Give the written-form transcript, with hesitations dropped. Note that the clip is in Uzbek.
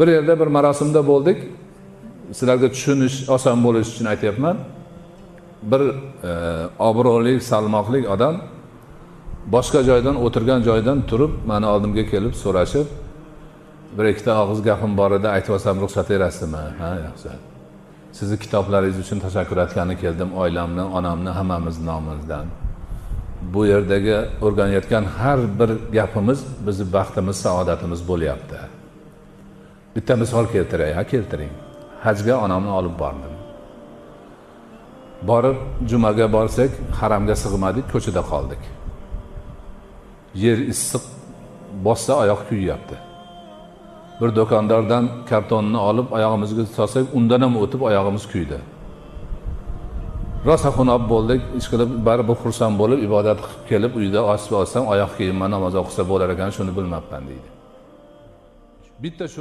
Bir yerda bir marosimda bo'ldik. Sizlarga tushunish oson bo'lishi uchun aytyapman. Bir obro'li, salmoqli odam boshqa joydan, o'tirgan joydan turib, meni oldimga kelib so'rashib, bir ikkita og'iz gapim bor edi, aytib olsam ruxsat berasizmi? Ha, yaxshi. Sizni kitoblaringiz uchun tashakkur aytgani keldim, oilamni, onamni, hammamiz nomimizdan. Bu yerdagi o'rganayotgan har bir gapimiz bizni baxtimiz, saodatimiz bo'lyapti. Bitta misol keltiray, ha, keltiring. Hajga onamni olib bordim. Borib jumaga borsak, haramga sig'madik, ko'chada qoldik. Yer issiq, bossa oyoq kuyyapti. Bir do'kondordan kartonni olib oyog'imizga solsak, undan ham o'tib oyog'imiz kuydi. Rosa xunob bo'ldik, ish qilib baribir xursand bo'lib ibodat qilib kelib uyda ochib olsam oyoq kiyimman, namoz o'qisa bo'lar ekan, shuni bilmabman deydi. Bitta shu